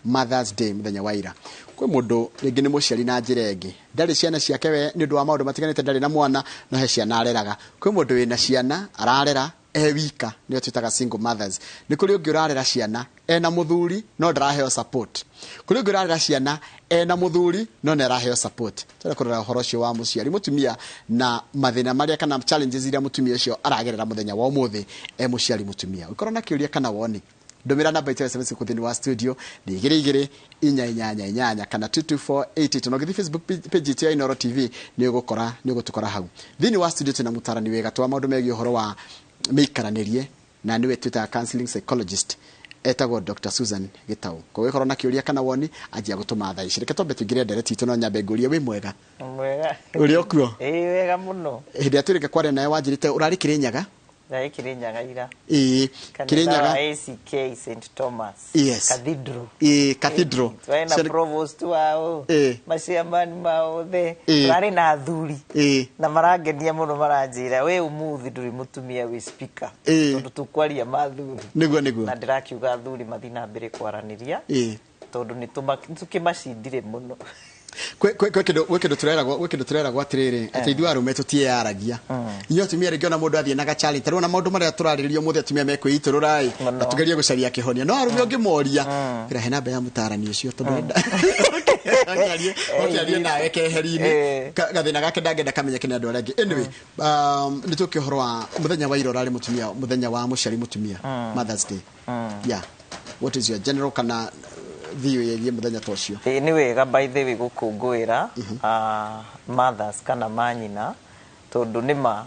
Mother's Day mũthenya wa ira. Kwĩ mũndũ rĩngĩ nĩ mũciari na njĩra ĩngĩ, ndarĩ ciana ciake we nĩ ũndũ wa maũndũ matiganĩte, ndarĩ na mwana no he ciana areraga. Kwĩ mũndũ wĩna ciana ararera e wika, nĩo twĩtaga single mothers. Nĩ kũrĩ ũngĩ ũrarera ciana ena mũthuri no ndaraheo support. Kũrĩ ũngĩ ũrarera ciana ena mũthuri no nĩ araheo support. Tũrenda kũrora ũhoro ũcio wa mũciari mũtumia na mathĩna marĩa kana challenges iria mũtumia ũcio aragerera mũthenya wa ũmũthĩ e mũciari mũtumia. Ũngĩkorwo na kĩũria kana woni, ndũmĩra namba itũ ya SMS gũkũ thĩinĩ wa studio nĩ 22 888 kana 22488, na ũngĩthiĩ Facebook page itũ ya Inooro TV nĩ ũgũkora, nĩ ũgũtũkora hau. Thĩinĩ wa studio twĩna mũtarani wĩ gatũ wa maũndũ megiĩ ũhoro wa mĩikaranĩrie na nĩwe twĩtaga counseling psychologist, etagwo Dr. Susan Gitau. Koguo ĩkorwo na kĩũria kana woni, anjia gũtũma thaa ici. Reke twambe tũingĩre ndereti itũ, no nyambe ngũrie, wĩ mwega? Mwega. Ũrĩ o kuo? Ĩĩ, wega mũno. Hĩndĩ ĩrĩa twĩrĩke kwaria nawe wanjĩrĩte ũrarĩ Kĩrĩnyaga. Ndarĩ Kĩrĩnyaga ira. Ĩĩ. Kanitha Kĩrĩnyaga. wa ACK St Thomas. Cathedral. Ĩĩ, cathedral. Twarĩ na provost wao, maciamani mao othe. Tũrarĩ na athuri. Na marangenia mũno, maranjĩra, "We ũmũthĩ ndũrĩ mũtumia wĩ speaker." Tondũ tũkwaria ma athuri. Nĩguo. Na ndĩrakiuga athuri mathiĩ na mbere kwaranĩria. Tondũ nĩ tũkĩmacindire mũno. Kwĩ kĩndũ tũreragwo atĩrĩrĩ, atĩ ithuĩ arũme tũtiĩyaragia, inyuĩ atumia rĩngĩ ona mũndũ athiĩ na gachallenge tarĩu, ona maũndũ marĩa tũrarĩrĩria ũmũthĩ, atumia mekwĩitũrũra ĩ na tũgerie gũcaria kĩhonia, no arũme ũngĩmoria kĩra he namba ya mũtarani ũcio, tondũ enda oke arie nawe keheri-inĩ. Gathĩna gake ndangĩenda kamenyeke nĩ andũ arĩa angĩ. Anyway, nĩ tũke ũhoro wa mũthenya wa ira, ũrarĩ mũtumia, mũthenya wa mũciari mũtumia, Mother's Day. Yeah, what is your general kana view ĩgiĩ mũthenya ta ũcio? Ĩĩ, nĩ wega by the way gũkũngũĩra mothers kana manyina, tondũ nĩ ma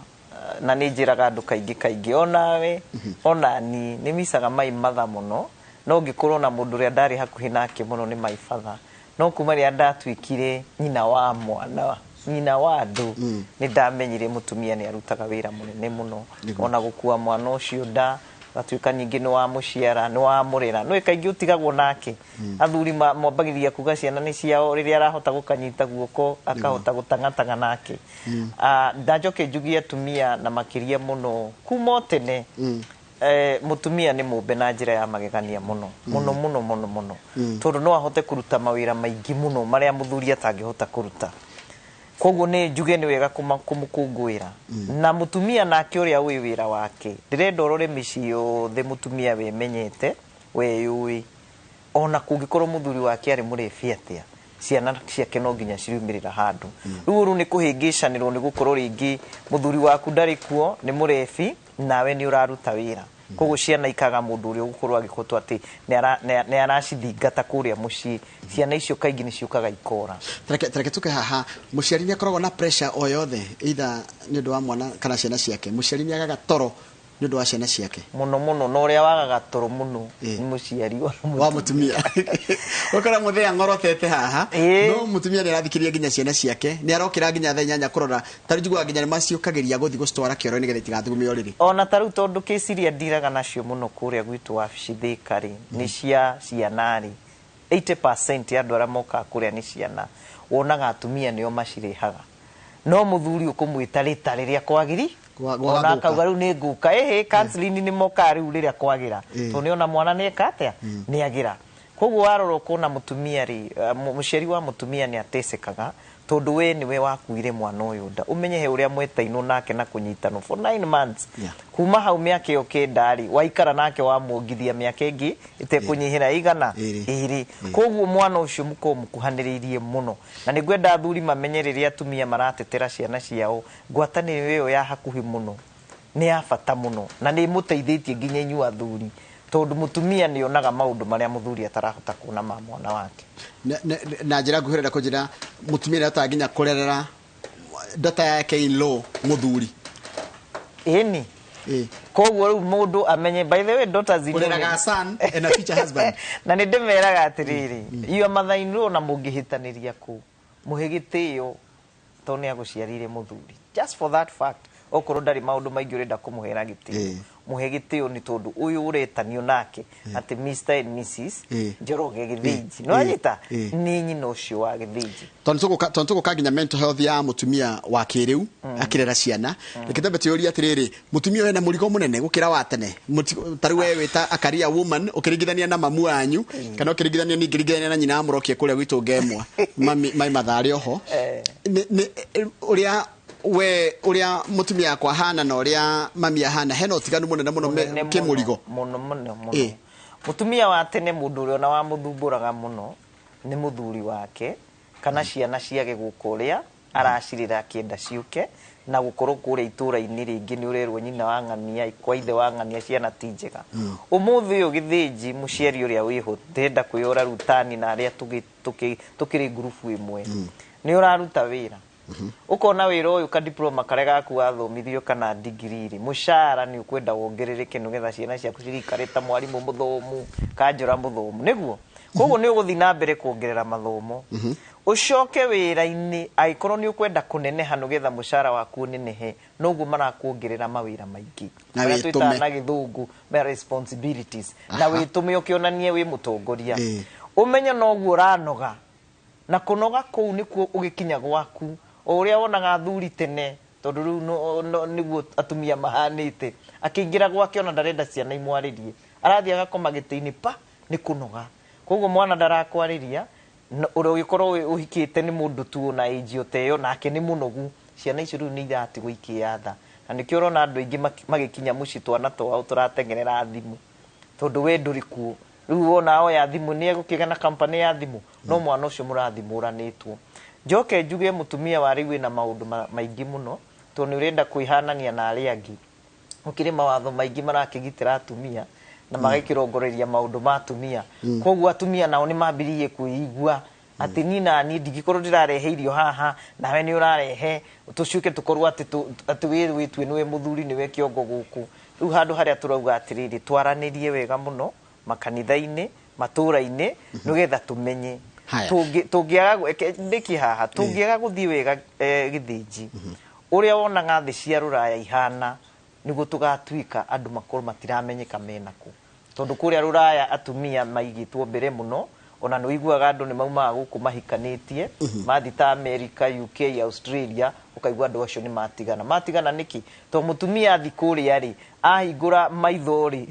na nĩ njĩraga andũ kaingĩ kaingĩ, onawe ona niĩ nĩ micaga my mother mũno, no ngĩkorwo na mũndũ ũrĩa ndarĩ hakuhĩ nake mũno nĩ my father, no kuma rĩrĩa ndatuĩkire nyina wa mwana, nyina wa andũ, nĩ ndamenyire mũtumia nĩ arutaga wĩra mũnene mũno. Ona gũkua mwana ũcio nda, gatuĩka ningĩ nĩ wamũciara, nĩ wamũrera, nĩ kaingĩ ũtigagwo nake. Athuri mwambagĩrĩria kuga ciana nĩ ciao rĩrĩa arahota gũkanyita guoko, akahota gũtang'atang'a nake. Ndanjoke njugie atumia na makĩria mũno kuma o tene, mũtumia nĩ mũmbe na njĩra ya magegania mũno mũno mũno mũno mũno, tondũ no ahote kũruta mawĩra maingĩ mũno marĩa mũthuri atangĩhota kũruta. Koguo nĩ njuge nĩ wega kũmũkũngũĩra. Na mũtumia nake ũrĩa ũĩ wĩra wake, ndĩrenda ũrore mĩciĩ yothe, mũtumia wĩmenyete, weyũĩ, ona kũngĩkorwo mũthuri wake arĩ mũrebi atĩa, ciana ciake no nginya ciriumĩrĩra handũ. Rĩu ũru nĩ kũhĩngĩcanĩrwo nĩ gũkorwo rĩngĩ mũthuri waku ndarĩ kuo, nĩ mũrebi, nawe nĩ ũraruta wĩra, koguo ciana ikaga mũndũ ũrĩa ũgũkorwo agĩkotwo atĩ nĩ aracithingata kũrĩa mũciĩ. Ciana icio kaingĩ nĩ ciũkaga ikora. Tareke tuke haha, mũciari nĩ akoragwo na pressure o yothe, either nĩ ũndũ wa mwana kana ciana ciake? Mũciari nĩ agaga toro nĩ ũndũ wa ciana ciake? Mũno mũno, na ũrĩa wagaga toro mũno nĩ mũciari wa wa mũtumia. Ũkora mũthee ng'orotete haha, no mũtumia nĩ arathikĩrĩria nginya ciana ciake, nĩ arokĩra nginya thaa 8 kũrora. Tarĩu njiguaga nginya nĩ maciũkagĩria gũthiĩ gũcitwara kĩoro nĩgetha itigathugume ũrĩrĩ. Ona ta rĩu, tondũ kĩci iria ndiraga nacio mũno kũrĩa gwitũ wabici Thĩka rĩ, nĩ cia ciana rĩ, 80% ya andũ arĩa mokaga kũrĩa nĩ ciana. Wonaga atumia nĩo macirĩhaga, no mũthuri ũkũmwĩta rĩta rĩrĩa kwagĩri ona gwagathũka. Akauga rĩu nĩ ngũka ĩhĩ counseling, nĩ mokaga rĩu rĩrĩa kwagĩra, tondũ nĩona mwana nĩ eka atĩa, nĩ agĩra. Koguo warora ũkona mũtumia rĩ, mũciari wa mũtumia nĩ atecekaga, tondũ we nĩwe wakuire mwana ũyũ nda. Ũmenye he ũrĩa mwetainwo nake na kũnyitanwo for 9 months. Kuma hau mĩaka ĩyo 9 rĩ, waikara nake, wamuongithia mĩaka ĩngĩ ĩtekũnyihĩra igana 2. 2. Koguo mwana ũcio mũkorwo mũkuhanĩrĩirie mũno, na nĩ ngwenda athuri mamenye rĩrĩa atumia maratetera ciana ciao, ngwatanĩro ĩyo ya hakuhĩ mũno nĩ ya bata mũno, na nĩ ĩmũteithĩtie nginya inyuĩ athuri, tondũ mũtumia nĩ onaga maũndũ marĩa mũthuri atarahota kuona ma mwana wake. Na njĩra nguhĩ ũrenda kũnjĩra mũtumia nĩ ahotaga nginya kũrerera daughter yake in law mũthuri? Ĩni. Koguo rĩu mũndũ amenye, by the way, daughters in law Kũreraga son and a future husband. Na nĩ ndĩmeraga atĩrĩrĩ, your mother in law, na mũngĩhĩtanĩria kũ, mũhe gĩtĩo, tondũ nĩ agũciarĩire mũthuri. Just for that fact, okorwo ndarĩ maũndũ maingĩ ũrenda kũmũhera gĩtĩo, Mũhe gĩtĩo nĩ tondũ ũyũ ũretanio nake atĩ Mr and Mrs Njoroge Gĩthĩnji, nĩ wanyita, nĩ nyina ũcio wa Gĩthĩnji. Tondũ tũgũka nginya mental health ya mũtumia wa kĩrĩu akĩrera ciana, reke twambe twĩyũrie atĩrĩrĩ, mũtumia ũyũ ena mũrigo mũnene gũkĩra wa tene? Ta rĩu we wĩta a career woman, ũkĩringithania na mamu wanyu, kana ũkĩringithania, ningĩringithania na nyina wa mũrokie kũrĩa gwitũ Ngemwa, mami mai matharĩ oho, ũrĩa we ũrĩa mũtumia wakwa ahana na ũrĩa mami ahana, hena ũtiganu mũnene mũno Mũnene. Kĩmũrigo. Mũno mũno mũno. Mũtumia wa tene, mũndũ ũrĩa ona wamũthumbũraga mũno nĩ mũthuri wake kana ciana ciage gũka ũrĩa aracirĩra akĩenda ciũke, na gũkorwo kũrĩa itũra-inĩ rĩngĩ nĩ ũrerwo nyina wa ng'ania kwa ithe wa ng'ania ciana ti njega. Ũmũthĩ ũyũ Gĩthĩnji, mũciari ũrĩa wĩho, ndĩrenda kwĩyora rutani na arĩa tũkĩrĩ ngurubu ĩmwe, nĩ ũraruta wĩra, ũkona wĩra ũyũ ka diploma karĩa gaku wathomithirio kana degree rĩ, mũcara nĩ ũkwenda wongerereke nĩgetha ciana ciaku cigĩikare ta mwarimũ mũthomu, kanjũra mũthomu, nĩguo koguo nĩ ũgũthiĩ na mbere kuongerera mathomo, ũcoke wĩra-inĩ angĩkorwo nĩ ũkwenda kũneneha nĩgetha mũcara waku ũnenehe, noguo marakuongerera mawĩra maingĩ Na marĩa wĩtũme. twĩtaga na gĩthũngũ ma responsibilities, na wĩtũme ũkĩonanie wĩ mũtongoria. Ũmenye noguo ũranoga, na kũnoga kũu nĩkuo ũgĩkinya gwaku o ũrĩa wonaga athuri tene, tondũ rĩu nĩguo atumia mahanĩte, akĩingĩra gwake ona ndarenda ciana imwarĩrie, arathiĩ agakoma gĩtĩ-inĩ pa nĩ kũnoga. Koguo mwana ndarakwarĩria, ũrĩa ũgĩkorwo ũhikĩte nĩ mũndũ tu ona age o ta ĩyo, nake nĩ mũnogu. Ciana icio rĩu nĩ iratigwo ikĩyatha, na nĩkĩo ũrona andũ aingĩ magĩkinya mũciĩ twana twao tũrateng'erera thimũ, tondũ we ndũrĩ kuo. Rĩu wona oya thimũ nĩ egũkĩgĩa na company ya thimũ, no mwana ũcio mũrathimũranĩtwo. Njoke njuge mũtumia wa rĩu wĩna maũndũ maingĩ mũno, tondũ nĩ ũrenda kwĩhanania na arĩa angĩ. Gũkĩrĩ mawatho maingĩ marakĩgitĩra atumia na magakĩrongoreria maũndũ ma atumia, koguo atumia nao nĩ mambĩrĩirie kwĩigua atĩ niĩ na niĩ ndingĩkorwo ndĩrarehe irio haha, nawe nĩ ũrarehe, tũcuke tũkorwo atĩ atĩ wĩ wĩtue nĩwe mũthuri, nĩwe kĩongo gũkũ. Rĩu handũ harĩa tũrauga atĩrĩrĩ, twaranĩrie wega mũno makanitha-inĩ, matũra-inĩ, nĩgetha tũmenye. Haya. Tũngĩaga ndĩkie haha, tũngĩaga gũthiĩ wega, Gĩthĩnji, ũrĩa wonaga thĩ cia rũraya ihana, nĩguo tũgatuĩka andũ makorwo matiramenyeka menakũ, tondũ kũrĩa rũraya atumia maigĩtwo mbere mũno. Ona nĩ ũiguaga andũ nĩ maumaga gũkũ mahikanĩtie, mathiĩ ta America, UK, Australia, ũkaigua andũ acio nĩ matigana. Matigana nĩkĩ? Tondũ mũtumia athi kũrĩa rĩ, ahingũra maitho rĩ,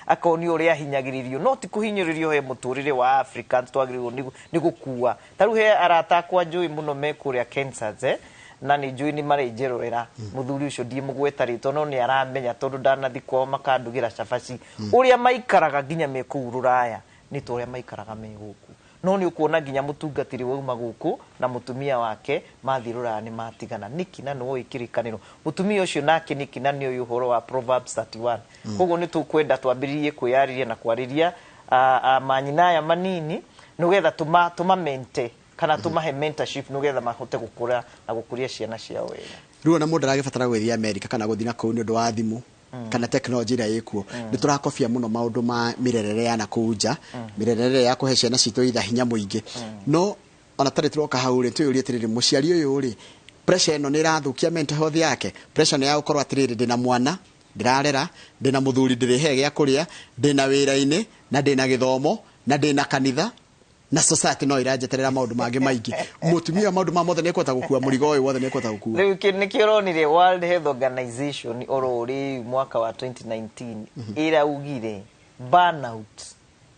akonio ũrĩa ahinyagĩrĩrio, no ti kũhinyĩrĩrio he mũtũrĩre wa Africa twagĩrĩirwo nĩ gũkua. Ta rĩu he arata akwa njũĩ mũno me kũrĩa Kansas, na nĩ njũĩ nĩ marĩnjerorera. Mũthuri ũcio ndiĩmũgweta rĩtwa, no nĩ aramenya tondũ ndanathi kwao makandugĩra cabaci. Ũrĩa maikaraga nginya me kũu rũraya nĩ ta ũrĩa maikaraga me gũkũ, no nĩ ũkuona nginya mũtungatĩri wauma gũkũ na mũtumia wake mathiĩ rũraya nĩ matigana. Nĩkĩ? Na nĩwoĩ kĩrĩkanĩro mũtumia ũcio nake nĩkĩ? Na nĩũĩ ũhoro wa Proverbs 31. Koguo nĩ tũkwenda twambĩrĩrie kwĩyarĩria na kwarĩria manyina aya manini, nĩgetha tũmamente kana tũmahe mentorship, nĩgetha mahote gũkũra na gũkũria ciana ciao wega. Rĩu ona mũndũ aragĩbatara gũgĩthiĩ America kana gũthiĩ na kũu nĩ ũndũ wa thimũ kana tekinoronjĩ ĩrĩa ĩkuo, nĩ tũrakobia mũno maũndũ ma mĩrerere ya na kũu nja, mĩrerere ya kũhe ciana citũ itha hinya mũingĩ. No ona tarĩ tũroka hau rĩ, twĩyũrie atĩrĩrĩ, mũciari ũyũ rĩ, pressure ĩno nĩ ĩrathũkia mental health yake? Pressure ĩno ya gũkorwo atĩrĩrĩ, ndĩna mwana ndĩrarera, ndĩna mũthuri ndĩrĩhe gĩa kũrĩa, ndĩna wĩra-inĩ, na ndĩna gĩthomo, na ndĩna kanitha, na society no iranjeterera maũndũ mangĩ maingĩ, mũtumia maũndũ ma mothe nĩ ekũhota gũkua mũrigo ũyũ wothe? Nĩ ekũhota gũkua? Rĩu nĩkĩo ũronire World Health Organization oro rĩu mwaka wa 2019 ĩraugire burnout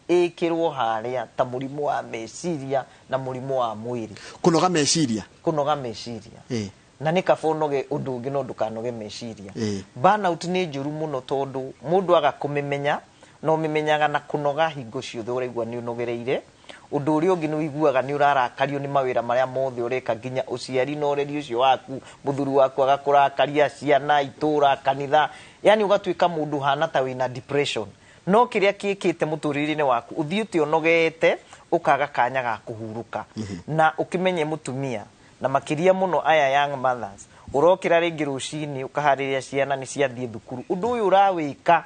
ĩkĩrwo harĩa ta mũrimũ wa meciria na mũrimũ wa mwĩrĩ. Kũnoga meciria. Kũnoga meciria. Na nĩ kaba ũnoge ũndũ ũngĩ no ndũkanoge meciria. Burnout nĩ njũru mũno, tondũ mũndũ aga kũmĩmenya, na ũmĩmenyaga na kũnoga hingo ciothe, ũraigua nĩ ũnogereire. Ũndũ ũrĩa ũngĩ, nĩ ũiguaga nĩ ũrarakario nĩ mawĩra marĩa mothe ũreka, nginya ũciari na ũreri ũcio waku, mũthuri waku agakũrakaria, ciana, itũra, kanitha, yani ũgatuĩka mũndũ ũhana ta wĩna depression. No kĩrĩa kĩkĩte mũtũrĩre-inĩ waku, ũthiĩte ũnogete, ũkaga kanya ga kũhurũka. Na ũkĩmenye mũtumia, na makĩria mũno aya young mothers, ũrokĩra rĩngĩ rũcinĩ ũkaharĩria ciana nĩ ciathiĩ thukuru, ũndũ ũyũ ũrawĩka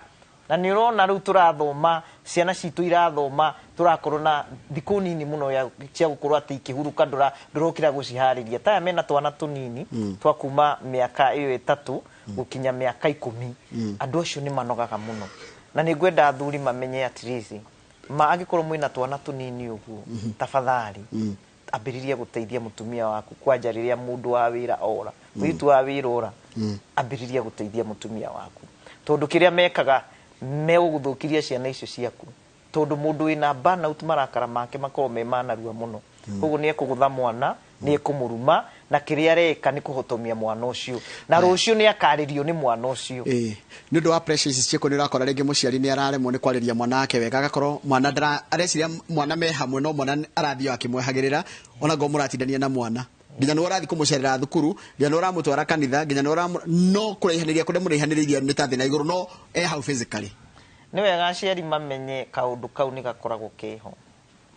na nĩ ũrona rĩu tũrathoma Ciana citũ irathoma, tũrakorwo na thikũ nini mũno cia gũkorwo atĩ ikĩhurũka, ndũrokĩra gũciharĩria. Taya mena twana tũnini twa kuma mĩaka ĩyo 3 gũkinya mĩaka 10, andũ acio nĩ manogaga mũno. Na nĩ ngwenda athuri mamenye atĩrĩrĩ, ma angĩkorwo mwĩna twana tũnini ũguo, tafadhali ambĩrĩria gũteithia mũtumia waku, kwanja rĩrĩa mũndũ wa wĩra ora, mũirĩtu wa wĩra ora, ambĩrĩria gũteithia mũtumia waku, tondũ kĩrĩa mekaga megũgũthũkiria ciana icio ciaku, tondũ mũndũ wĩna burnout marakara make makoragwo me ma narua mũno. Koguo nĩ ekũgũtha mwana, nĩ ekũmũruma, na kĩrĩa areka nĩ kũhotomia mwana ũcio, na rũciũ nĩ akarĩrio nĩ mwana ũcio. Ĩĩ, nĩ ũndũ wa pressure ici ciĩkuo, nĩ ũrakora rĩngĩ mũciari nĩ araremwo nĩ kwarĩria mwana wake wega, agakorwo mwana ndara areciria mwana me hamwe, no mwana arathiĩ o akĩmwehagĩrĩra, ona ngorwo mũratindania na mwana, nginya nĩ ũrathiĩ kũmũcerera thukuru, nginya nĩ ũramũtwara kanitha, nginya nĩ ũramũ no kũraihanĩria kũrĩa mũraihanĩrĩirie nĩ ta thĩ na igũrũ, no e hau physically. Nĩ wega aciari mamenye kaũndũ kau nĩ gakoragwo keho,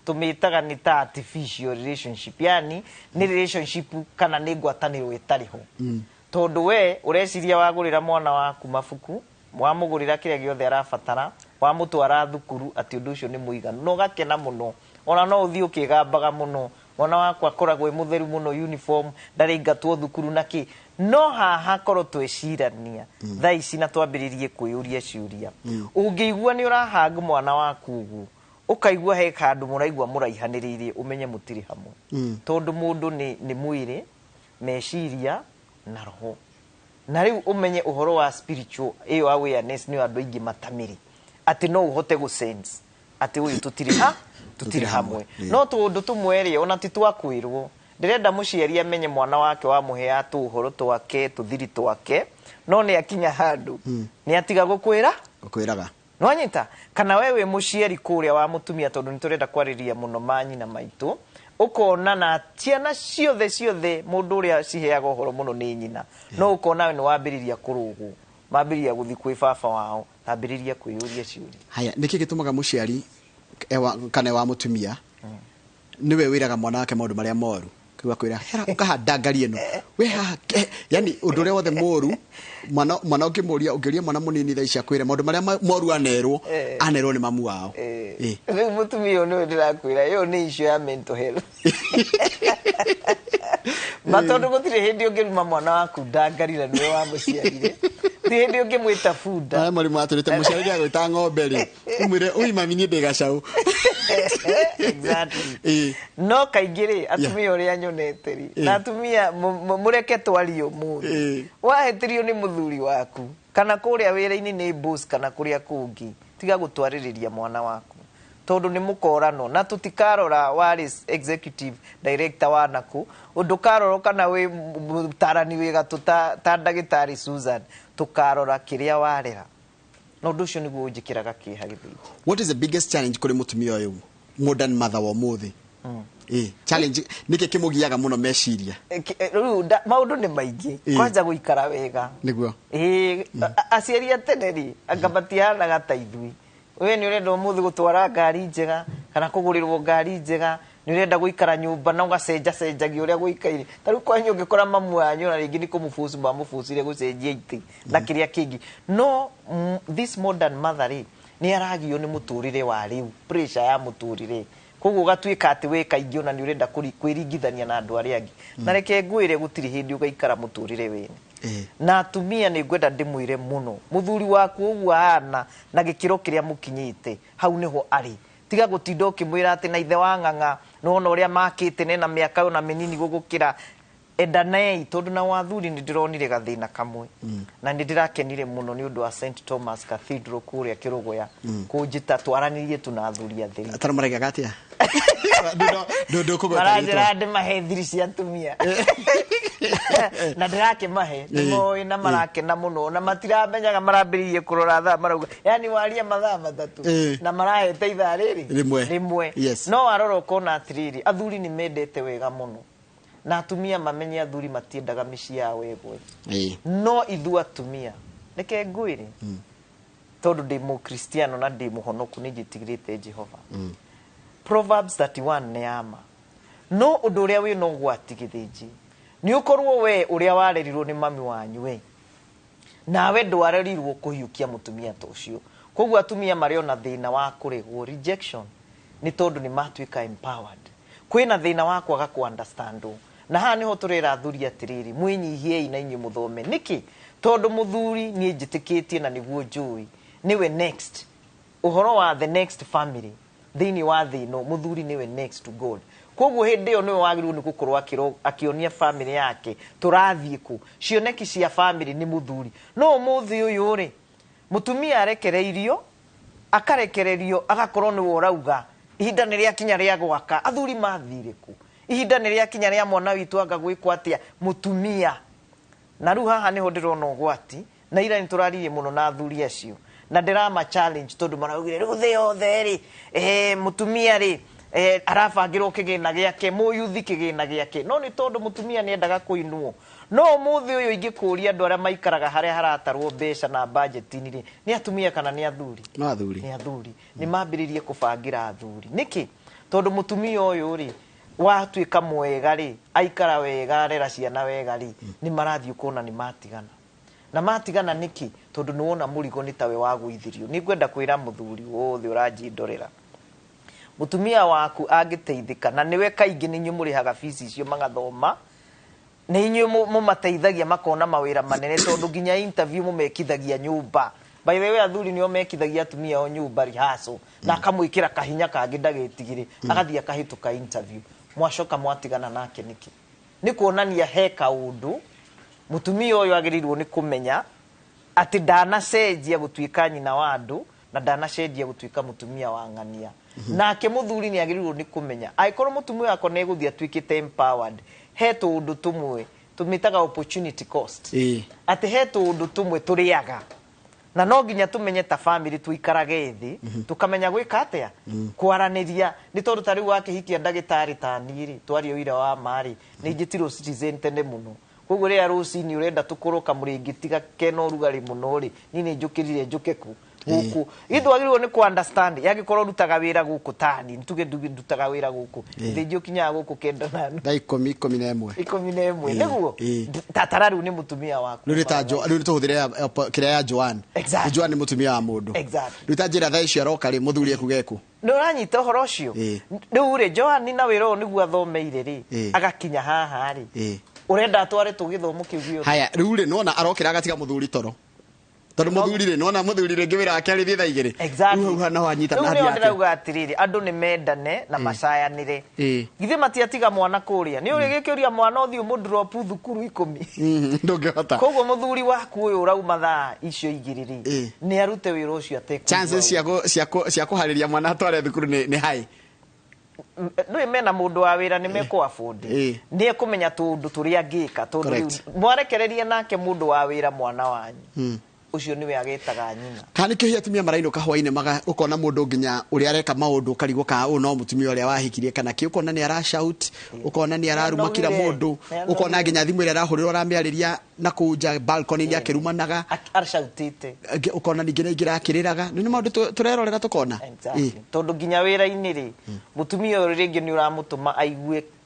tũmĩtaga nĩ ta artificial relationship, yani nĩ relationship kana nĩ ngwatanĩro ĩtarĩ ho, tondũ we ũreciria wagũrĩra mwana waku mabuku, wamũgũrĩra kĩrĩa gĩothe arabatara, wamũtwara thukuru, atĩ ũndũ ũcio nĩ mũiganu, na ũgakena mũno. Ona no ũthiĩ ũkĩgambaga mũno, mwana wakwa akoragwo e mũtheru mũno, uniform ndarĩingatwo thukuru na kĩ. No haha korwo twecirania thaa ici na twambĩrĩrie kwĩyũria ciũria, ũngĩigua nĩ ũrahang mwana waku ũguo, ũkaigua he handũ mũraigua mũraihanĩrĩirie, ũmenye mũtirĩ hamwe, tondũ mũndũ nĩ mwĩrĩ, meciria na roho. Na rĩu ũmenye ũhoro wa spiritual ĩyo awareness nĩyo andũ aingĩ matamĩrĩ, atĩ no ũhote gũ sense atĩ ũyũ tũtirĩ hamwe. No tũũndũ tũmwe rĩ, ona ti twakwĩrwo. Ndĩrenda mũciari amenye mwana wake wamũheaga tũũhoro twake, tũthiri twake, no nĩ akinya handũ nĩ atiga gũkwĩra. Gũkwĩraga. Nwanyita kana we wĩ mũciari kũrĩa wa mũtumia, tondũ nĩ tũrenda kwarĩria mũno manyina maitũ, ũkona na ciana ciothe ciothe mũndũ ũrĩa ciheaga ũhoro mũno nĩ nyina, no ũkona we nĩ wambĩrĩria kũrũgwo, mambĩrĩria gũthiĩ kwĩ baba wao, ambĩrĩria kwĩyũria ciũria. Haya, nĩkĩ gĩtũmaga mũciari ewa, kana wa mũtumia nĩwe wĩraga mwana wake maũndũ marĩa moru, kĩu akwĩra hera ũkahanda ngari ĩno we haha yani ũndũ ũrĩa wothe mũru, mwana ũngĩmũria, ũngĩũria mwana mũnini thaa ici akwĩre maũndũ marĩa moru anerwo, anerwo nĩ mamu wao. Rĩu mũtumia ũyũ nĩwe ndĩrakwĩra, ĩyo nĩ issue ya mental health, ma tondũ gũtirĩ hĩndĩ ũngĩruma mwana waku ndangarira nĩwe wamũciarire, ti hĩndĩ ũngĩmwĩta bunda. Aya mũrimũ atũrĩte mũciari agwĩta ng'ombe rĩ, ũmwĩre ui mami niĩ ndĩ gacaũ. Exactly. No kaingĩ rĩ, atumia ũrĩa nyonete rĩ, na atumia mũreke twarie ũmũthĩ, wahĩtĩrio nĩ mũthuri waku kana kũrĩa wĩra-inĩ nĩ boss kana kũrĩa kũngĩ, tiga gũtwarĩrĩria mwana waku, tondũ nĩ mũkorano na tũtikarora warĩ executive director wa naku, ndũkarora kana wĩ mũtarani wĩ gatũ ta ndagĩtarĩ Susan, tũkarora kĩrĩa warera, na ũndũ ũcio nĩguo ũnjĩkĩraga kĩeha gĩthĩnji. What is the biggest challenge kũrĩ mũtumia ũyũ modern mother wa ũmũthĩ? Challenge nĩkĩ kĩmũgiaga mũno meciria? Rĩu maũndũ nĩ maingĩ. Kwanja gũikara wega. Nĩguo. Aciari a tene rĩ, anga matihanaga ta ithuĩ. We nĩ ũrenda ũmũthĩ gũtwara ngari njega kana kũgũrĩrwo ngari njega, nĩ ũrenda gũikara nyũmba na ũgacenjacenjagia ũrĩa gũikaire. Ta rĩu kwanyu ũngĩkora mamu wanyu na rĩngĩ nĩ kũmũbucu mamũbucire gũcenjia itĩ na kĩrĩa kĩngĩ. No this modern mother rĩ, nĩ aragio nĩ mũtũrĩre wa rĩu, pressure ya mũtũrĩre. Koguo ũgatuĩka atĩ we kaingĩ ona nĩ ũrenda kwĩringithania na andũ arĩa angĩ. Na reke ngwĩre gũtirĩ hĩndĩ ũgaikara mũtũrĩre wene. Na atumia nĩ ngwenda ndĩmwĩre mũno, mũthuri waku ũguo ahana na gĩkĩro kĩrĩa mũkinyĩte, hau nĩho arĩ. Tiga gũtinda ũkĩmwĩra atĩ na ithe wa ng'ang'a, nĩwona ũrĩa makĩte nena mĩaka ona mĩnini gũgũkĩra. Endanei, tondũ na wathuri nĩ ndĩronire gathĩna kamwe. Na nĩ ndĩrakenire mũno nĩ ũndũ wa St Thomas Cathedral kũrĩa Kĩrũgũya, kũnjĩta twaranĩrie tu na athuri atheri. Ataro maraigaga atĩa? Ndũkũgweta Maranjĩra rĩtwa. ndĩmahe thiri cia atumia. Na ndĩrakĩmahe, nĩmoĩ na marakena mũno, na matiramenyaga, marambĩrĩirie kũrora thaa marauga, yani waria mathaa 3 na marahete ithaa rĩrĩ Rĩmwe. rĩmwe. No warora ũkona atĩrĩrĩ, athuri nĩ mendete wega mũno, na atumia mamenye athuri matiendaga mĩciĩ yao ĩgwe. No ithuĩ atumia, reke ngwĩre, tondũ ndĩ mũkristiano na ndĩ mũhonoku, nĩ njĩtigĩrĩte Jehova. Proverbs 31 nĩ ya ma. No ũndũ ũrĩa wĩna ũgwati gĩthĩnji, nĩ ũkorwo we ũrĩa warerirwo nĩ mami wanyu we, nawe ndwarerirwo kũhiũkia mũtumia ta ũcio. Koguo atumia marĩ ona thĩna wa kũregwo, rejection, nĩ tondũ nĩ matuĩka empowered. Kwĩna thĩna wa kwaga ku understand. Na haha nĩho tũrera athuri atĩrĩrĩ, mwĩnyihiei na inyuĩ mũthome. Nĩkĩ? Tondũ mũthuri niĩ njĩtĩkĩtie na nĩguo njũĩ nĩwe next, ũhoro wa the next family thĩinĩ wa thĩ ĩno, mũthuri nĩwe next to God. Koguo hĩndĩ ĩyo nĩwe wagĩrĩirwo nĩ gũkorwo akĩonia family yake tũrathiĩ kũ. Cioneki cia family nĩ mũthuri. No ũmũthĩ ũyũ rĩ, mũtumia arekereirio, akarekererio agakorwo nĩwe ũrauga ihinda nĩ rĩakinya rĩa gwaka. Athuri mathire kũ? Ihinda nĩ rĩakinya rĩa mwana witũ anga gwĩkwo atĩa? Mũtumia. Na rĩu haha nĩho ndĩrona ũgwati, na ira nĩ tũraririe mũno na athuri acio, na ndĩrama challenge tondũ maraugire rĩu thĩ yothe rĩ, mũtumia rĩ, arabangĩrwo kĩgĩna gĩake, mũyuthi kĩgĩna gĩake. No nĩ tondũ mũtumia nĩ endaga kũinwo. No ũmũthĩ ũyũ ingĩkũria andũ arĩa maikaraga harĩa haratarwo mbeca na budget-inĩ rĩ, nĩ atumia kana nĩ athuri? No athuri. Nĩ athuri. Nĩ mambĩrĩrie kũbangĩra athuri. Nĩkĩ? Tondũ mũtumia ũyũ rĩ, watuĩka mwega rĩ, aikara wega, arera ciana wega rĩ, nĩ marathiĩ ũkona nĩ matigana. Na matigana nĩkĩ? Tondũ nĩ wona mũrigo nĩ tawe wagũithirio. Nĩ ngwenda kwĩra mũthuri wothe ũranjindorera, mũtumia waku angĩteithĩka, na nĩwe kaingĩ nĩ inyuĩ mũrĩhaga fees icio magathoma, nĩ inyuĩ mũmateithagia makona mawĩra manene, tondũ nginya interview mũmekithagia nyũmba. By the way, athuri nĩo mekithagia atumia ao nyũmba rehearsal, na akamwĩkĩra kahinya kangĩ ndagetigĩre, agathiĩ akahĩtũka interview. Mwacoka mwatigana nake nĩkĩ? Nĩ kuonania he kaũndũ mũtumia ũyũ agĩrĩirwo nĩ kũmenya atĩ ndanacenjia gũtuĩka nyina wa andũ na ndanacenjia gũtuĩka mũtumia wa ng'ania. Nake mũthuri nĩ agĩrĩirwo nĩ kũmenya angĩkorwo mũtumia wakwa nĩ egũthiĩ atuĩkĩte empowered, he tũũndũ tũmwe tũmĩtaga opportunity cost, atĩ he tũũndũ tũmwe tũrĩaga, na no nginya tũmenye ta family tũikarage thĩ, tũkamenya gwĩka atĩa, kwaranĩria. Nĩ tondũ ta rĩu wakĩhikia ndagĩtarĩ ta niĩ rĩ, twaria ũira wa ma rĩ, nĩ njĩtirwo Citizen tene mũno. Koguo rĩrĩa rũcinĩ ũrenda tũkorwo kamũrĩngĩti kena ũrugarĩ mũno rĩ, niĩ nĩ njũkĩrire njũke kũ gũkũ. Ithu wagĩrĩirwo nĩ ku understand yangĩkorwo ũrutaga wĩra gũkũ tani, tuge ndutaga wĩra gũkũ, thĩnji ũkinyaga gũkũ 9:15, Thaa 10, 11. 11. Nĩguo tatara rĩu nĩ mũtumia waku. Rĩu nĩ ta rĩu nĩ tũhũthĩre kĩrĩa ya Joan. Joan nĩ mũtumia wa mũndũ. Rĩu ta njĩra thaa icio aroka rĩ, mũthuri ekuga eku. Nĩ ũranyita ũhoro ũcio? Rĩu rĩ, Joan na wĩra ũyũ nĩguo athomeire rĩ, agakinya haha rĩ, ũrenda atware tũgĩthomo kĩu gĩothe. Haya, rĩu rĩ, nĩwona arokĩra agatiga mũthuri toro. Tondũ mũthuri rĩ, nĩwona mũthuri rĩngĩ wĩra wake arĩ thiĩ thaa 2. Rĩu hau no anyita na thiĩ ake. Ndĩrauga atĩrĩrĩ, andũ nĩ mendane na macayanĩre. Githĩ matiatiga mwana kũrĩa? Nĩ ũrĩ gĩkĩũria mwana ũthiĩ ũmũdrop thukuru 10. Ndũngĩhota. Koguo mũthuri waku ũyũ ũrauma thaa icio 2 rĩ, nĩ arute wĩra ũcio atekũigua. Chances cia kũharĩria mwana atware thukuru nĩ high. Nĩ mena mũndũ wa wĩra nĩ mekũ afford. Nĩ ekũmenya tũũndũ tũrĩa angĩka, tondũ rĩu mwarekereria nake mũndũ wa wĩra mwana wanyu. Ũcio nĩwe agetaga nyina. Kana nĩkĩo hihi atumia marainũka hwainĩ, ũkona mũndũ nginya ũrĩa areka maũndũ ũkarigwo kana ũyũ no mũtumia ũrĩa wahikirie kana kĩ, ũkona nĩ ara shout, ũkona nĩ araruma kila mũndũ, ũkona nginya thimũ ĩrĩa arahũrĩrwo aramĩarĩria na kũu nja balcony-inĩ akĩrumanaga. Acautĩte. Ũkona ningĩ nĩ aingĩra akĩrĩraga. Nĩ maũndũ tũrerorera tũkona. Tondũ nginya wĩra-inĩ rĩ, mũtumia ũyũ rĩngĩ nĩ ũramũtũma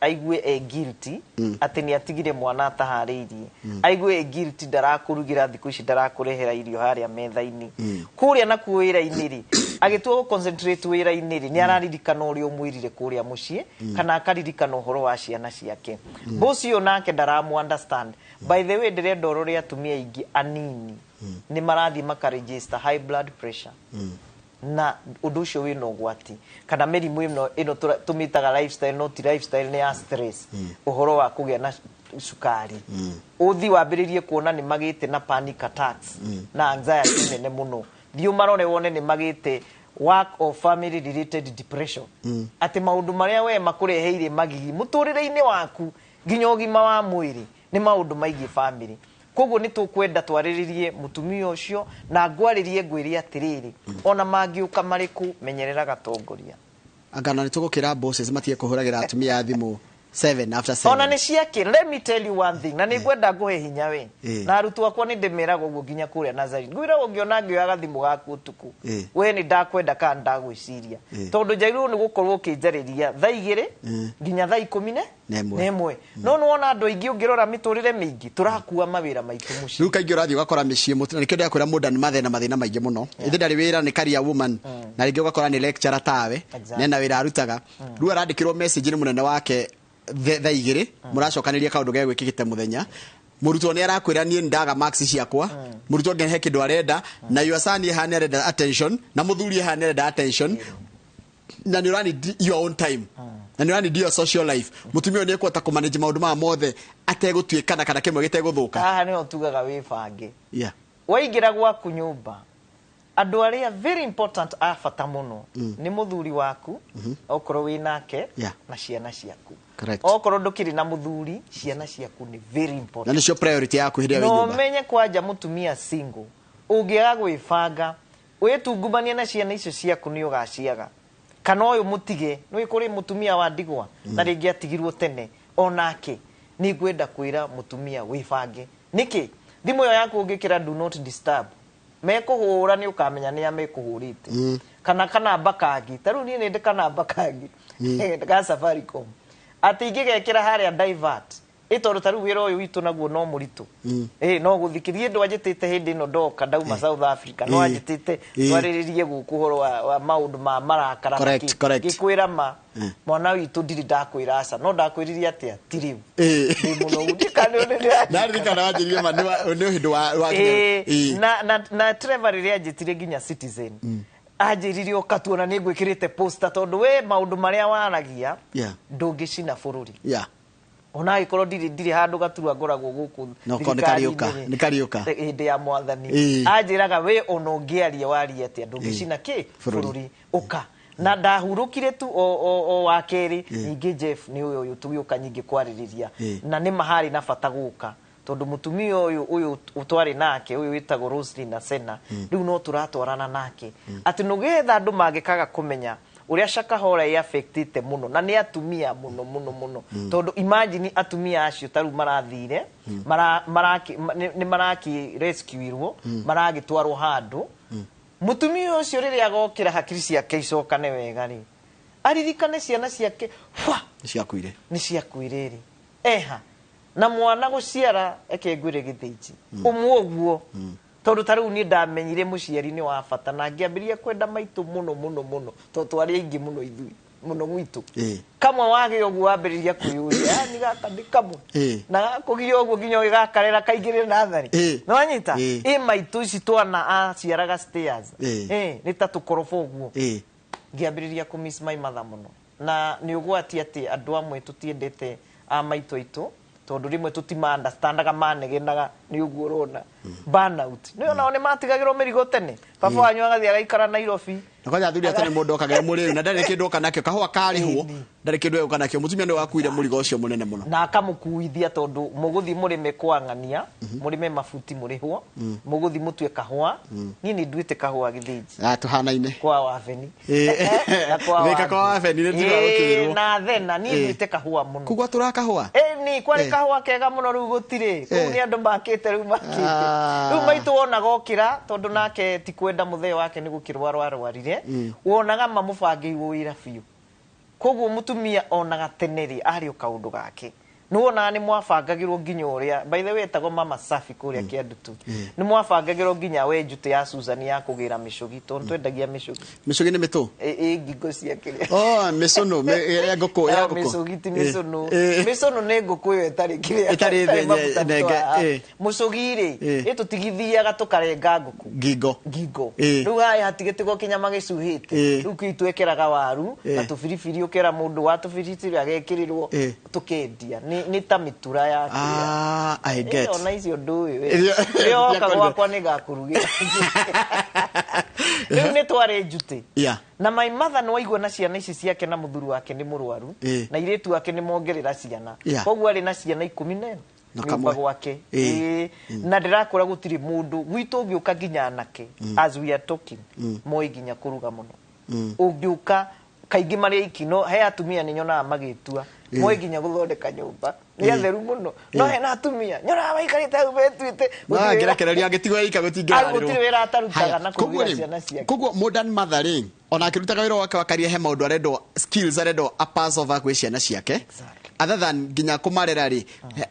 aigue e guilty atĩ nĩ atigire mwana ataharĩirie. Aigue e guilty ndarakũrugĩra thikũ ici, ndarakũrehera irio harĩa metha-inĩ. Kũrĩa nakuo wĩra-inĩ rĩ, agĩtua gũ concentrate wĩra-inĩ rĩ, nĩ araririkana ũrĩa ũmwĩrire kũrĩa mũciĩ, kana akaririkana ũhoro wa ciana ciake. Boss ũyũ nake ndaramu understand. By the way, ndĩrenda ũrore atumia aingĩ anini nĩ marathiĩ makaregister high blood pressure. Na ũndũ ũcio wĩna ũgwati, kana mĩrimũ ĩno tũmĩtaga lifestyle, no ti lifestyle, nĩ ya stress. Ũhoro wa kũgĩa na cukari, ũthi wambĩrĩrie kuona nĩ magĩte na panic attacks na anxiety nene mũno. Thiĩ ũmarore wone nĩ magĩte work or family related depression, atĩ maũndũ marĩa we makũreheire magigi mũtũrĩre-inĩ waku nginya ũgima wa mwĩrĩ nĩ maũndũ maigiĩ family. Koguo nĩ tũkwenda twarĩrĩrie mũtumia ũcio na ngwarĩrie ngwĩre atĩrĩrĩ, ona mangĩũka marĩkũ, menyerera gatongoria. Anga na nĩ tũgũkĩra bosses matige kũhũragĩra atumia a thimũ 7 after 7. Ona nĩ ciake. Let me tell you one thing, na nĩ ngwenda ngũhe hinya we na arutwo akwa, nĩ ndĩmeraga ũguo nginya kũrĩa Nazareth. Ngwĩra ũngĩona ngĩoya gathimũ gaku ũtukũ, we nĩ ndakwenda kana ndagwĩciria, tondũ njagĩrĩirwo nĩ gũkorwo ũkĩnjarĩria thaa 2 nginya thaa ikũmi ne Na ĩmwe. Na ĩmwe. No nĩ wona andũ aingĩ, ũngĩrora mĩtũrĩre mĩingĩ, tũrakua mawĩra maitũ mũciĩ. Rĩu kaingĩ ũrathiĩ ũgakora mĩciĩ na nĩkĩo ndĩrakwĩra mũndũ nĩ mathĩna, mathĩna maingĩ mũno. Ithe ndarĩ wĩra, nĩ career woman, na rĩngĩ ũgakora nĩ lecturer tawe, nena wĩra arutaga. Rĩu arandĩkĩrwo message nĩ mũnene wake thaa 2, mũracokanĩria kaũndũ gegwĩkĩkĩte mũthenya. Mũrutwo nĩ arakwĩra, "Niĩ ndaga marks ciakwa." Mũrutwo ũngĩ he kĩndũ arenda, na your son ye hana arenda attention, na mũthuri ye hana arenda attention, na nĩ ũra need your own time, na nĩ ũra need your social life. Mũtumia ũyũ nĩ ekũhota kũmanage maũndũ maya mothe ategũtuĩkana kana kĩmwe gĩtegũthũka? Haha nĩho tugaga wĩbange. Waingĩra gwaku nyũmba, andũ arĩa very important, a bata mũno, nĩ mũthuri waku okorwo wĩ nake, na ciana ciaku. Okorwo ndũkĩrĩ na mũthuri, ciana ciaku nĩ very na important. Nĩcio priority yaku hĩndĩ ĩrĩa wĩ No nyũmba. ũmenye kwanja mũtumia single, ũngĩaga gwĩbanga wĩtungumanie na ciana icio ciaku, nĩ ũgaciaga kana ũyũ mũtige. Nĩ kũrĩ mũtumia wa ndigwa na rĩngĩ atigirwo tene onake. Nĩ ngwenda kwĩra mũtumia wĩbange. Nĩkĩ thimũ ĩyo yaku ũngĩkĩra "Do not disturb", mekũhũra nĩ ũkamenya nĩa mekũhũrĩte, kana kanamba kangĩ. Ta rĩu niĩ nĩ ndĩ kanamba kangĩ ga Safaricom atĩ ingĩgekĩra harĩa divert, ĩ tondũ ta rĩu wĩra ũyũ witũ naguo no mũritũ, ĩ no gũthikĩrie ndwanjĩtĩte hĩndĩ ĩno ndoka ndauma South Africa, no anjĩtĩte twarĩrĩrie gũkũ ũhoro wa maũndũ ma marakara na kĩ. Ngĩkwĩra ma mwana witũ, ndirĩ ndakwĩra aca, no ndakwĩrire atĩa ti rĩu ndĩ mũnogu. Ndaririkana wanjĩrire ma nĩ hĩndĩ wa Na Trevor rĩrĩa anjĩtire nginya Citizen, anjĩrire ũka tuona nĩ ngwĩkĩrĩte poster, tondũ we maũndũ marĩa waragia ndũngĩcina bũrũri, ona agĩkorwo ndirĩ handũ gaturwa ngoragwo gũkũ No korwo nĩ kariũka, thirikari-inĩ nĩ kariũka. Hĩndĩ ya mwathani anjĩraga we ona ũngĩaria warie atĩa ndũngĩcina kĩ Bũrũri. Bũrũri ũka na ndahurũkire tu o wa kerĩ. Ningĩ Jeff nĩ ũyũ tũgĩũka nyingĩ kwarĩrĩria, na nĩ maharĩ na bata gũka tondũ mũtumia ũyũ twarĩ nake, ũyũ wĩtagwo Roslyn na Sena, rĩu no tũratwarana nake atĩ nĩgetha andũ mangĩkaga kũmenya ũrĩa Shakahola ĩ-affectĩte mũno, na nĩ atumia mũno mũno mũno, tondũ imagine atumia acio ta rĩu marathire nĩ maraki rescuirwo, maragĩtwarwo handũ. Mũtumia ũcio rĩrĩa agokĩra hakiri ciake icokane wega rĩ, aririkane ciana ciake hwa Nĩ ciakuire. Nĩ ciakuire rĩ, eha na mwana gũciara, eke ngwĩre gĩthĩnji ũmwe ũguo, tondũ ta rĩu niĩ ndamenyire mũciari nĩ wa bata na ngĩambĩrĩria kwenda maitũ mũno mũno mũno, tondũ twarĩ aingĩ mũno ithuĩ mũno gwitũ. Kamwe wagĩa ũguo wambĩrĩria kwĩyũria, yani gaka nĩ kamwe na gakũgia ũguo nginya ũgĩgakarera kaingĩrĩre natharĩ. Nĩwanyita? Ĩ maitũ ici twana aciaraga stairs. Nĩ ta tũkoroba ũguo. Ngĩambĩrĩria kũ miss my mother mũno, na nĩ ũgwati atĩ andũ amwe tũtiendete a maitũ aitũ, tondũ rĩmwe tũtima understandaga, manegenaga nĩ ũguo ũrona burnout nĩ onao nĩ matigagĩrwo mĩrigo tene. Baba wanyu agathiĩ agaikara Nairobi. Na kwanja athuri a tene, mũndũ okagĩra mũrĩu na ndarĩ kĩndũ oka nakĩo, kahũa karĩhwo, ndarĩ kĩndũ egũka nakĩo. Mũtumia nĩ wakuire mũrigo ũcio mũnene mũno. Na akamũkuithia, tondũ mũgũthiĩ mũrĩme kwang'ania, mũrĩme mabuti, mũrĩhwo, mũgũthiĩ mũtue kahũa. Niĩ nĩ nduĩte kahũa gĩthĩnji. Ah, tũhanaine. Kwa wabeni. Na kwa Thika kwa wabeni nĩ tiga gũkĩrwo. Na thena niĩ nduĩte kahũa mũno. Kugwa tũrakahũa. Ni kwarĩ kahũa kega mũno, rĩu gũtirĩ kũu. Nĩ andũ makĩte rĩu makĩte. Rĩu maitũ wonaga okĩra, tondũ nake ti kwenda mũthee wake nĩ gũkĩrwara arwarire, wonaga mamũbangĩirwo wĩra biũ. Koguo mũtumia onaga tene rĩ arĩ o kaũndũ gake, nĩ wonaga nĩ mwabangagĩrwo nginya ũrĩa, by the way, etagwo Mama Safi kũrĩa Kĩandutu, nĩ mwabangagĩrwo nginya we njutĩ ya Susan ya kũgĩra mĩcũgi, tondũ twendagia mĩcũgi. Mĩcũgi nĩ mĩtũ? Ĩ ngingo cia kĩrĩa. Oh, mĩcũnũ ya ngũkũ, ya Ah, ngũkũ. Mĩcũgi ti mĩcũnũ. Mĩcũnũ nĩ ngũkũ ĩyo ĩtarĩ kĩrĩa, Ĩtarĩ ĩtarĩ maguta nenge, mũtwe. Mũcũgi rĩ, ĩ tũtigithiaga tũkarenga ngũkũ ngingo. Ngingo. Rĩu haha hatigĩtigwo kĩnyama gĩcuhĩte. Rĩu kĩu twekĩraga waru na tũbiribiri, ũkera mũndũ wa tũbiribiri agekĩrĩrwo, tũkendia. Nĩ ta mĩtura ya kĩrĩa. Ah, I get. Ona icio ndũĩ we. Icio- Rĩrĩa woka Ciakwa gwakwa nĩ ngakũrugĩra. Rĩu nĩ twarĩ njutĩ na my mother, nĩ waigua, na ciana ici ciake na mũthuri wake nĩ mũrwaru, na irĩtu ake nĩ mongerera ciana. Koguo arĩ na ciana 14 Na nyũmba kamwe. gwake. Na ndĩrakwĩra gũtirĩ mũndũ gwitũ ũngĩũka nginya anake, as we are talking, moĩ nginya kũruga mũno. Ũngĩũka kaingĩ marĩ aiki, no he atumia nĩ nyonaga magĩtua Moĩ nginya gũthondeka nyũmba, nĩ atheru mũno. No hena atumia nyonaga maikarĩte hau metuĩte, no gũtirĩ wĩra- angĩrekereria angĩtigwo ika gũtingĩrarĩrwo. Gũtirĩ wĩra atarutaga Haya, na koguo kũrugĩra rĩ, ciana ciake. Koguo modern mother rĩ, ona akĩrutaga wĩra wake wa karia, he maũndũ arendwo, skills arendwo a pass over kwĩ ciana ciake. Other than nginya kũmarera rĩ,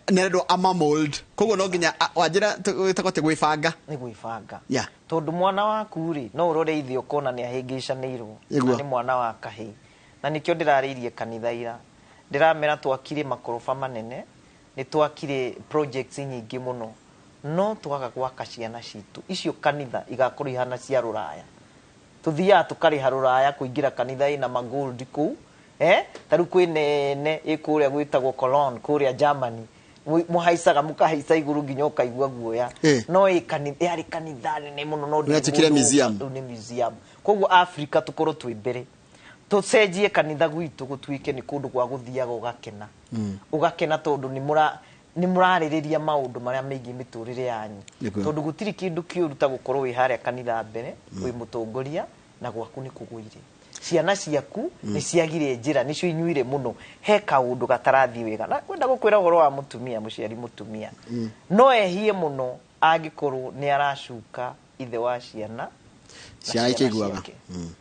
nĩ arendwo ama mold. Koguo no nginya wanjĩra wĩtagwo atĩ gwĩbanga. Nĩ gwĩbanga. Tondũ mwana waku rĩ, no ũrore ithe ũkona nĩ ahĩngĩcanĩirwo na nĩ mwana wa kahĩĩ. Na nĩkĩo ndĩrarĩirie kanitha ira, ndĩramera twakire makoroba manene, nĩ twakire projects nyingĩ mũno, no twaga gwaka ciana citũ icio, kanitha igakorwo ihana cia rũraya. Tuthiaga tũkarĩha rũraya kũingĩra kanitha ĩna magold kũu, eh? Ta rĩu kwĩ nene ĩ kũrĩa gwĩtagwo Cologne, kũrĩa Germany. Mũhaicaga mũkahaica igũrũ nginya ũkaigua guoya. No ĩ kanitha yarĩ kanitha nene mũno, no ndĩrĩ Nĩyatuĩkire mũndũ museum. ũka- Rĩu nĩ museum. Koguo Africa tũkorwo twĩ mbere, tũcenjie kanitha gwitũ gũtuĩke nĩ kũndũ gwa gũthiaga ũgakena, ũgakena tondũ nĩ mũra nĩ mũrarĩrĩria maũndũ marĩa megiĩ mĩtũrĩre yanyu. Tondũ gũtirĩ kĩndũ kĩũru ta gũkorwo wĩ harĩa kanitha mbere, wĩ mũtongoria, na gwaku nĩ kũgũire, ciana ciaku nĩ ciagire njĩra, nĩcio inyuire mũno, he kaũndũ gatarathiĩ wega. Na kwenda gũkwĩra ũhoro wa mũtumia, mũciari mũtumia no ehie mũno angĩkorwo nĩ aracuka ithe wa ciana na Ciana ikĩiguaga. ciake.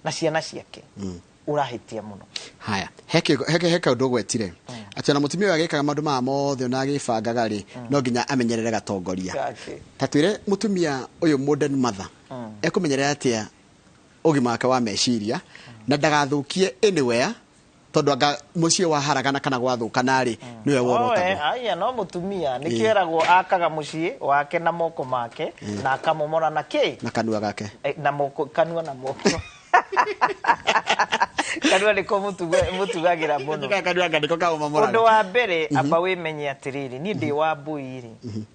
Na ciana ciake ũrahĩtia mũno. Haya, he kaũndũ ũgwetire atĩ ona mũtumia ũyũ agĩkaga maũndũ maya mothe, ona agĩbangaga rĩ, no nginya amenyerere gatongoria Gake. Ta twĩre, mũtumia ũyũ modern mother ekũmenyerera atĩa ũgima wake wa meciria na ndagathũkie anywhere, tondũ anga mũciĩ waharagana kana gwathũkana rĩ, nĩwe worotagwo? Aya, no mũtumia nĩkĩo eragwo akaga mũciĩ wake na moko make na akamomora na kĩ? Na kanua gake. Na moko, kanua na moko. Kanua nĩko mũtugagĩra mũno. Kanua nĩko kaũmomoraga. Ũndũ wa mbere, amba wĩmenye atĩrĩrĩ, niĩ ndĩ wa mbũi rĩ,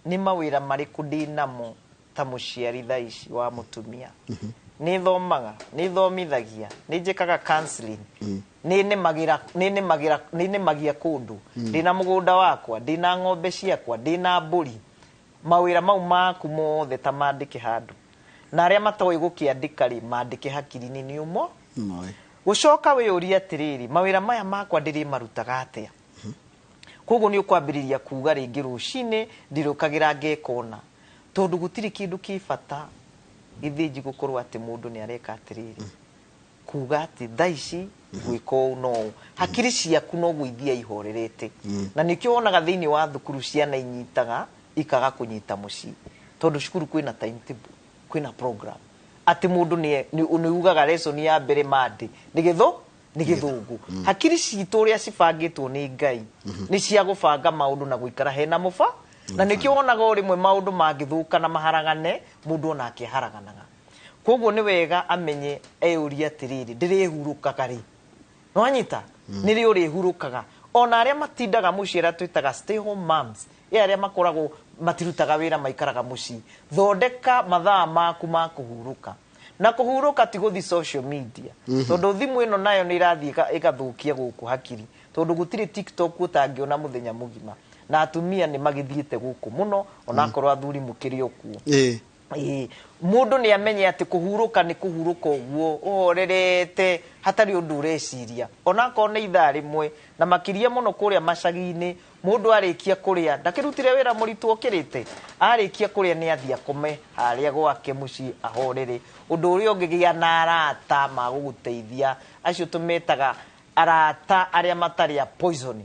nĩ mawĩra marĩkũ ndĩ namo ta mũciari thaa ici wa mũtumia? Nĩ thomaga, nĩ thomithagia, nĩ njĩkaga counseling, nĩ nĩmagĩra, nĩ nĩmagĩra, nĩ nĩmagia kũndũ, ndĩna mũgũnda wakwa, ndĩna ng'ombe ciakwa, ndĩna mbũri. Mawĩra mau maku mothe ta mandĩke handũ, na arĩa matoĩ gũkĩandĩka rĩ, mandĩke hakiri-inĩ nĩ ũmo. Moĩ. Gũcoka wĩyũrie atĩrĩrĩ, mawĩra maya makwa ndĩrĩmarutaga atĩa? Koguo nĩ ũkwambĩrĩria kuga rĩngĩ rũcinĩ ndirũkagĩra ngeka ũna, tondũ gũtirĩ kĩndũ kĩ bata gĩthĩnji gũkorwo atĩ mũndũ nĩ areka atĩrĩrĩ, kuga atĩ thaa ici gwĩka ũũ no ũũ, hakiri ciaku no gwĩthia ihorerete. Na nĩkĩo wonaga thĩinĩ wa thukuru ciana inyitaga ikaga kũnyita mũciĩ, tondũ cukuru kwĩna timetable, kwĩna program, atĩ mũndũ nĩ ugaga lesson ya mbere Monday nĩ gĩthũ nĩ gĩthũngũ. Hakiri citũ ũrĩa cibangĩtwo nĩ Ngai nĩ cia gũbanga maũndũ na gũikara hena mũba, na nĩkĩo wonaga o rĩmwe maũndũ mangĩthũka na maharagane, mũndũ onake aharaganaga. Koguo nĩ wega amenye, eyũrie atĩrĩrĩ, ndĩrĩhurũkaga rĩ? Nĩwanyita? Nĩ rĩ ũrĩhurũkaga? Ona arĩa matindaga mũciĩ, arĩa twĩtaga stay home moms, ĩ arĩa makoragwo matirutaga wĩra, maikaraga mũciĩ, thondeka mathaa maku ma kũhurũka. Na kũhurũka ti gũthi social media, tondũ thimũ ĩno nayo nĩ ĩrathiĩ ĩgathũkia gũkũ hakiri, tondũ gũtirĩ TikTok ũtangĩona mũthenya mũgima, na atumia nĩ magĩthiĩte gũkũ mũno, onakorwo athuri mũkĩrĩ o kuo. Ĩĩ, mũndũ nĩ amenye atĩ kũhurũka nĩ kũhurũka ũguo ũhorerete hatarĩ ũndũ ũreciria, onakorwo nĩ ithaa rĩmwe. Na makĩria mũno kũrĩa macagi-inĩ, mũndũ arĩkia kũrĩa, ndakĩrutire wĩra mũritũ okĩrĩte, arĩkia kũrĩa nĩ athiĩ akome harĩa gwake mũciĩ ahorere. Ũndũ ũrĩa ũngĩ, na arata magũgũteithia, acio tũmetaga arata arĩa matarĩ a poison,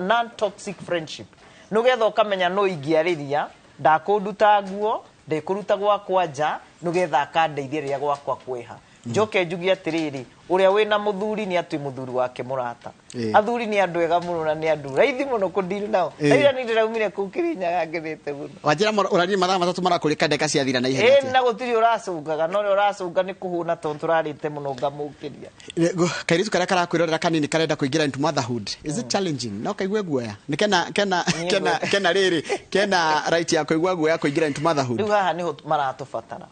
non toxic friendship, nĩgetha ũkamenya no ingĩarĩria, ndakũnduta nguo, ndekũruta gwakwa nja, nĩgetha akandeithia rĩrĩa gwakwa kweha. Njoke njuge atĩrĩrĩ, ũrĩa wĩna mũthuri nĩ atue mũthuri wake mũrata. Athuri nĩ andũ ega mũno na nĩ andũ raithi mũno kũdeal nao. Ira nĩ ndĩraumire kũu Kĩrĩnyaga ngenete mũno. Wanjĩra ũrarire mathaa 3 marakũrĩka, ndeka ciathira na ihenya atĩa? Na gũtirĩ ũracũngaga, no ũrĩa ũracũnga nĩ kũhũna, tondũ tũrarĩte mũno ngamũkĩria. Kairĩtu karĩa karakwĩrorera kanini karenda kũingĩra into motherhood, is it challenging? No kaigue guoya? Nĩ kena kena Niĩ kena kena rĩrĩ, kena right ya kũigua guoya kũingĩra into motherhood? Rĩu haha nĩho maratũbatara,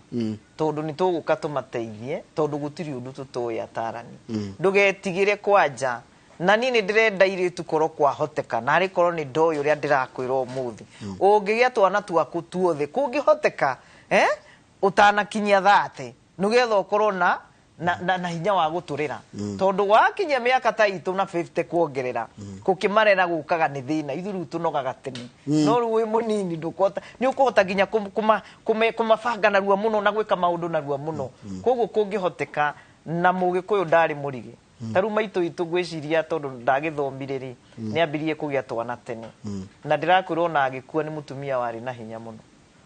tondũ nĩ tũgũka tũmateithie, tondũ gũtirĩ ũndũ tũtoĩ atarani. Ndũgetigĩre kwanja. Na niĩ nĩ ndĩrenda irĩtu, korwo kwahoteka, na arĩ korwo nĩ ndoĩ ũrĩa ndĩrakwĩra ũmũthĩ, ũngĩgĩa twana twaku tuothe kũngĩhoteka, eh? Ũtanakinyia 30, nĩgetha ũkorwo na na hinya wa guturira tondu wakinya miaka ta itu na 50 kuongerera kukimarera gukaga ni thina ithu riu tunogaga tene no riu wi munini ndukota ni ukuhota nginya kumabanga narua muno na gwika maundu narua muno koguo kungihoteka na mugikuyu ndari murigi taru maitu itu gwiciria tondu ndagithomire ri ni ambirie kugia twana tene na ndirakwirwo na agikua ni mutumia wari na hinya muno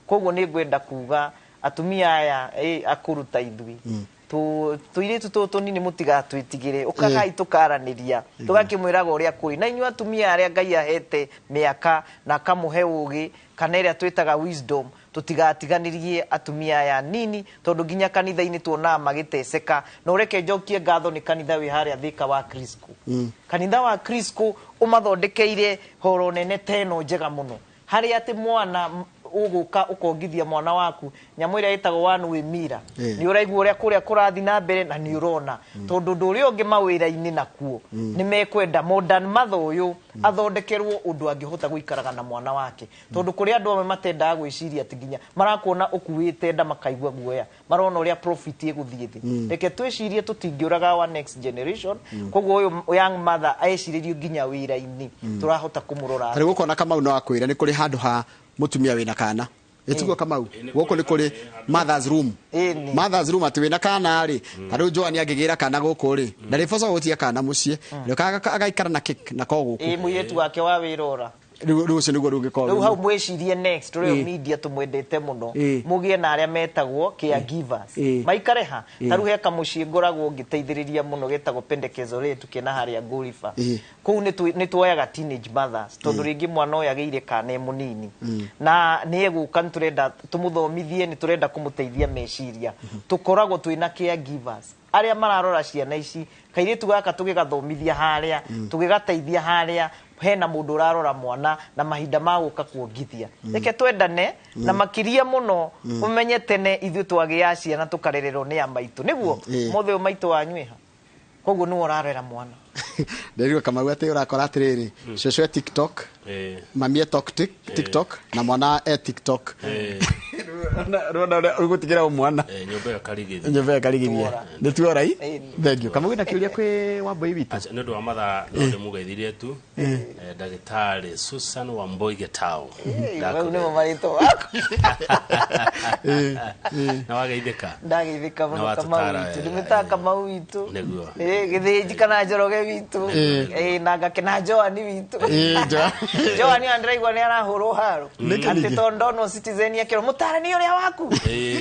koguo ni ngwenda kuga atumia aya akuru ta ithui tuiritu tutu nini mutigatwitigire ukagai tukaraniria tugakimwiraga uria kuri na inyuĩ atumia aria Ngai ahete miaka na akamuhe ugi kana iria twitaga wisdom tutigatiganirie atumia aya nini tondu nginya kanitha-ini tuonaga magiteceka na ureke njokie ngatho ni kanitha wi haria Thika wa Crisco. Kanitha wa Crisco umathondekeire horo nene teno njega muno haria ati mwana uguka ukongithia mwana waku nyamu ira itagwo one way mirror ni uraigua uria kuria kurathi na mbere na ni urona tondu ndu uria ungi mawira-ini nakuo ni mekwenda modern mother uyu athondekerwo undu angihota guikaraga na mwana wake tondu kuri andu amwe matendaga gwiciria ati nginya marakuona ukuite nda makaigua guoya marona uria profit iguthie thi reke twicirie tutingiuraga wa next generation koguo uyu young mother aeciririo nginya wira-ini turahota kumurora tari gukona Kamau no akwira ni kuri handu ha mutumia wina kana ĩtiguo Kamau gũkũ nĩ kũrĩ mother's room. Mother's room atĩ wĩna kana rĩ ta rĩu Joan angĩgĩra kana gũkũ rĩ ndarĩ boca gũtiga kana mũciĩ rĩu agaikara na nako gũkũ mũirĩtu wake wa wĩra ora rĩu ũcio nĩguo rĩu ũngĩkorwo rĩu hau mwĩcirie next rĩu media tũmwendete mũno mũgĩe na arĩa metagwo caregivers maikare ha ta rĩu he kamũciĩ ngoragwo ngĩteithĩrĩria mũno getagwo pendekezo rĩtu kena harĩa Ngũriba kũu nĩ tuoyaga teenage mothers tondũ rĩngĩ mwana ũyũ agĩire kana e mũnini na nĩ egũka nĩ tũrenda tũmũthomithie nĩ tũrenda kũmũteithia meciria tũkoragwo twĩna caregivers aria mararora ciana ici kairitu gaka tugigathomithia haria tugigateithia haria hena mundu urarora mwana na mahinda ma guka kuongithia reke twendane na makiria muno umenye tene ithuĩ twagia ciana tukarererwo ni a maitu niguo mothe ũyũ maitũ wanyu ha koguo niwe urarera mwana nderirwo Kamau ati urakora atiriri cũcũ e TikTok mami e TikTok na mwana e TikTok rona ugutigera mwana nyumba ya karigithia nyumba ya karigithia ni tuorai thank you Kamau na kiuria kwi Wambui witu ni undu wa mathaa no ndimugeithirie tu ndagitari Susan Wambui Gitau rĩu nĩmo marĩtwa maku na wageithĩka ndageithĩka mũno Kamau witũ ndĩmĩtaga Kamau witũ nĩguo Gĩthĩnji kana Njoroge witũ na ngakena Joani witũ Joani andĩraigua nĩ arahũrwo haro atĩ tondũ ndonwo Citizen akĩrwo mũtarani ũrĩa waku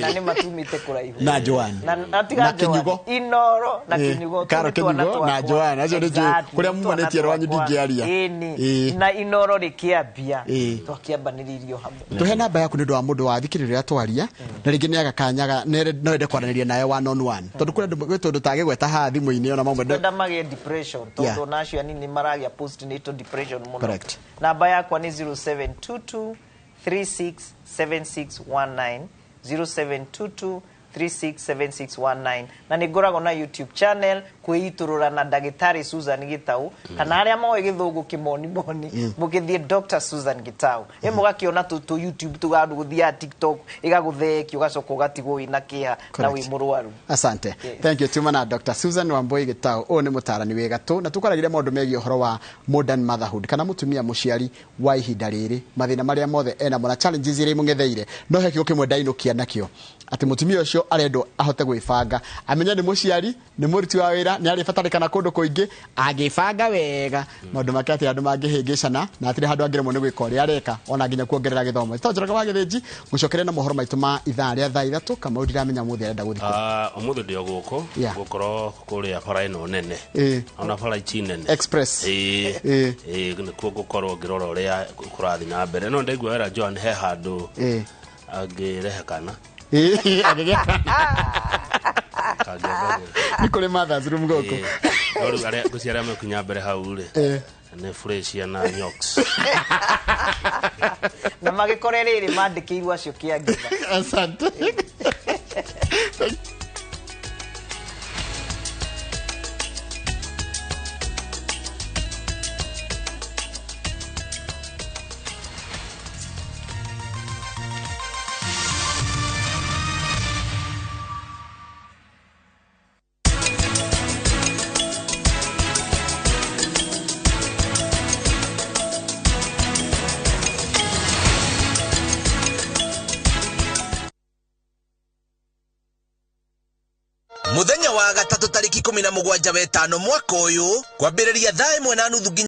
na nĩ matumĩte kũraihu na Joan na tiga Joan Inoro na Kinyugo Karo Kinyugo na Joan acio nĩ njũĩ kũrĩa mumanĩtie rwanyu ndingĩaria na Inoro rĩkĩambia twakĩambanĩrĩirio hamwe tũhe namba yaku nĩ ũndũ wa mũndũ wa thikĩrĩria twaria na rĩngĩ nĩ agakanyaga no ende kwaranĩria nawe one on one tondũ kũrĩ andũ gwĩ tondũ tagĩgweta haha thimũ-inĩ ona mamwe ndenda magĩe depression tondũ nacio anini maragĩa postnatal depression mũno namba yakwa nĩ 0722 367619 0722 367619 na nĩ ngoragwo na YouTube channel kwĩitũrũra na ndagĩtarĩ Susan Gitau kana arĩa moĩ gĩthũngũ kĩmonimoni mũgĩthiĩ Dr. Susan Gitau ĩ mũgakĩona tũ YouTube tũgandũ gũthiaga TikTok ĩgagũthekia ũgacoka ũgatigwo wĩna kĩeha na wĩ mũrwaru. Asante. Thank you tuma na Dr. Susan Wambui Gitau ũyũ nĩ mũtarani wĩ gatũ na tũkwaragĩria maũndũ megiĩ ũhoro wa modern motherhood kana mũtumia mũciari wa ihinda rĩrĩ mathĩna marĩa mothe enamo na challenges iria imũng'etheire no he kiugo kĩmwe ndainũkia nakĩo atĩ mũtumia ũcio arendwo ahote gwĩbanga amenye nĩ mũciari nĩ mũruti wa wĩra nĩ arĩbatarĩkana kũndũ kũingĩ angĩbanga wega maũndũ make atĩ andũ mangĩhĩngĩcana na hatirĩ handũ angĩremwo nĩ gwĩka ũrĩa areka ona nginya kuongerera gĩthomo to Njoroge wa Gĩthĩnji gũcokeria na mohoro maitũ ma ithaa rĩa thaa ithatũ Kamau ndiramenya mũthĩ arenda gũthiĩ kũ ũmũthĩ ndĩ o gũkũ gũkorwo kũrĩa bara ĩno nene ona bara ici nene express nĩkuo ngũkorwo ngĩrora ũrĩa kũrathiĩ na mbere no ndaigua wera Joan he handũ angĩrehe kana nĩ kũrĩ mothers room gũkũ no rĩu arĩa ngũcia arĩa mekinya mbere hau rĩ nĩ Freshia na Nyox na magĩkore rĩrĩ mandĩkĩirwo acio kĩangĩba. Asante. Muthenya wa gatatũ tarĩki 17 wetano mwaka ũyũ, kwambĩrĩria thaa 1:30 nginya